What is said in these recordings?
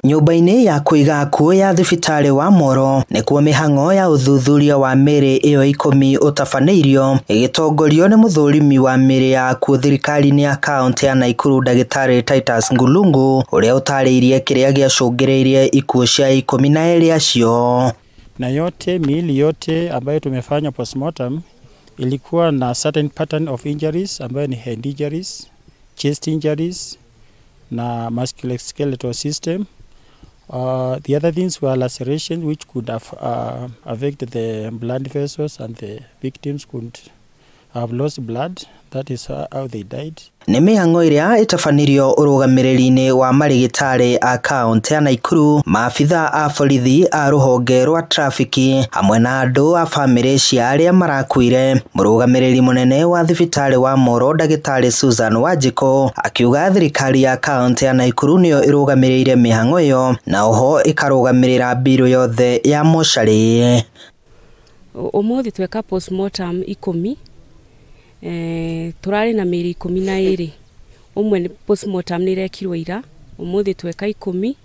Nyũmba-inĩ ya kũiga akuũ ya thibitarĩ wa Moro nĩkuo mĩhang'o ya ũthuthuria wa mĩĩrĩ ĩyo 10 ũtabanĩirio ĩgĩtongorio nĩ mũthũrimi wa mĩĩrĩ ya akuũ thirikari-inĩ ya kaũntĩ ya Nakuru ndagĩtarĩ Titus Ngulungu ũrĩa ũtarĩirie kĩrĩa gĩacũngĩrĩirie ikuũ cia 12 acio. Na yote miili yote ambayo tumefanya postmortem ilikuwa na certain pattern of injuries ambayo ni head injuries, chest injuries na musculoskeletal system. The other things were lacerations which could have affected the blood vessels and the victims could have lost blood. That is how they died. Nĩ mĩhang'o ĩrĩa ĩtabanirio ũrũgamĩrĩri-inĩ wa marĩgĩtarĩ a kaũntĩ ya Nakuru, maabitha a borithi a rũhonge rwa trafiki hamwe na andũ a bamĩrĩ cia arĩa marakuire. Mũrũgamĩrĩri mũnene wa thibitarĩ wa Moro ndagĩtarĩ Susan Wanjikũ akiuga thirikari ya kaũntĩ ya Nakuru nĩyo ĩrũgamĩrĩire mĩhang'o ĩyo na oho ĩkarũgamĩrĩra mbirũ yothe ya mocarĩ. Ũmũthĩ tweka postmortem 10. Turari na mĩĩrĩ 12. Ũmwe postmortem nĩ irekirwo ira, ũmũthĩ tweka 10.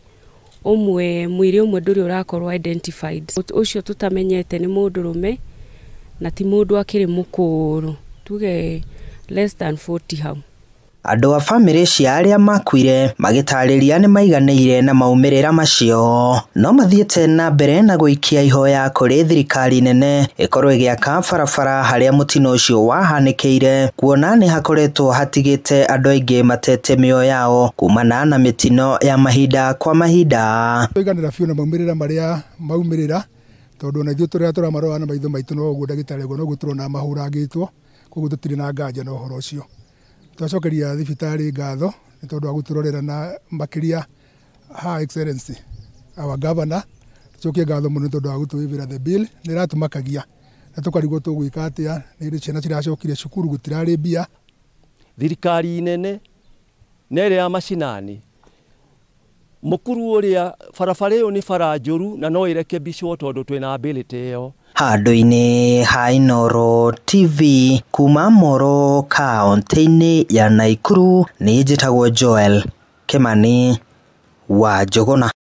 Ũmwe mwĩrĩ ũmwe ndũrĩ ũrakorwo identified, ũcio tũtamenyete nĩ mũndũrũme na ti mũndũ akĩrĩ mũkũrũ, tuge less than 40 hau. Andũ a bamĩrĩ cia arĩa makuire magĩtarĩria nĩ maiganĩire na maumĩrĩra macio, no mathiĩte na mbere na gũikia ihoya kũrĩ thirikari nene ĩkorwo ĩgĩaka barabara harĩa mũtino ũcio wahanĩkĩire, kuona nĩ hakoretwo hatigĩte andũ aingĩ matete mĩoyo yao kumana na mĩtino ya mahinda kwa mahinda. Tũiganĩra biũ na maumĩrĩra marĩa maumĩrĩra, tondũ ona ithuĩ tũrĩa tũramarora na maitho maitũ no ũguo ndagĩtarĩ ũguo noguo tũrona mahũrangĩtwo, koguo tũtirĩ na nganja na ũhoro ũcio. Twacokeria thibitarĩ ngatho nĩ tondũ wa gũtũrorera na makĩria Her Excellency our governor, tucokie ngatho mũno nĩ tondũ wa gũtũĩvĩra the bill, nĩ ĩratũmakagia na tũkarigwo tũgwĩka atĩa, nĩ ciana ciracokire cukuru gũtirarĩ mbia. Thirikari nene na ĩrĩa ya macinani mũkuru ũrĩa barabara ĩyo nĩ bara njũru na no ĩrekebicwo tondũ twĩna ability ĩyo. Handũ-inĩ ha Inooro TV kuma Moro kaũntĩ-inĩ ya Nakuru, nĩ njĩtagwo Joel Kimani wa Njũgũna.